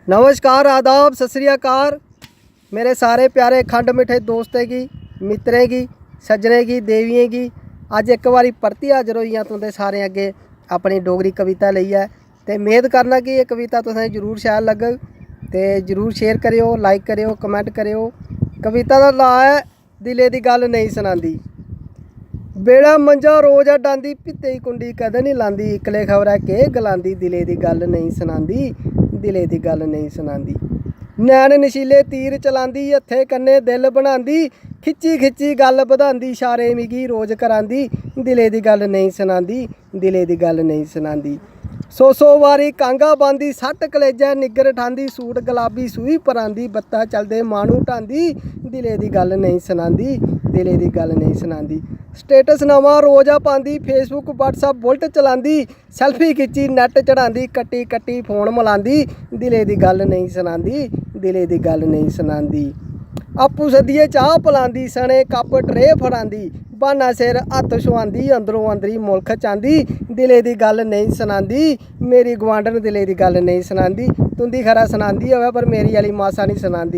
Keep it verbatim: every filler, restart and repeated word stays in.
नमस्कार, आदाब, सत श्री अकाल। मेरे सारे प्यारे खंड मिट्ठे दोस्तें गी, मित्तरें गी, सज्जनें गी, देवियें गी, अज्ज इक बारी परतियै हाजर होई आं तुं'दे सारें अग्गें अपनी डोगरी कविता लेइयै। ते मेद करना कि एह् कविता तुसें जरूर शैल लग्गग। ते जरूर share करेओ, like करेओ, comment करेओ। कविता दा नांऽ ऐ दिलै दी गल्ल नेईं सनांदी। बेड़ा मंझा रोज अड्डांदी, भित्ते दी कुंडी कदें निं लांदी। इक्कले खबरै केह् गलांदी, दिलै दी गल्ल नेईं सनांदी, दिलै दी गल्ल नेईं सनांदी। नैन नशीले तीर चलांदी, हत्थै कन्नै दिल बनांदी, खिच्ची खिच्ची गल्ल बधांदी, इशारे मिगी रोज करांदी, दिलै दी गल्ल नेईं सनांदी, दिलै दी गल्ल नेईं सनांदी। सौ सौ बारी कांगा पांदी, सट्ट कलेजै निग्गर ठांदी, सूट गलाबी सूई परांदी, बत्ता चलदे माह्नू ढांदी, दिलै दी गल्ल नेईं सनांदी, दिलै दी गल्ल नेईं सनांदी। Status नमां रोज पांदी, Facebook WhatsApp Bullet चलांदी, selfie खिच्ची net चढ़ांदी, कट्टी कट्टी फोन मलांदी, दिलै दी गल्ल नेईं सनांदी, दिलै दी गल्ल नेईं सनांदी। आपूं सद्दियै चाह् पलांदी, सने कप्प ट्रे फड़ांदी, ब्हाना सिर हत्थ छुआंदी, अंदरों अंदरी मुल्ख चांदी, दिलै दी गल्ल नेईं सनांदी। मेरी गुआंढन दिलै दी गल्ल नेईं सनांदी। तुं'दी खरा सनांदी होऐ, पर मेरी आह्ली मासा निं सनांदी।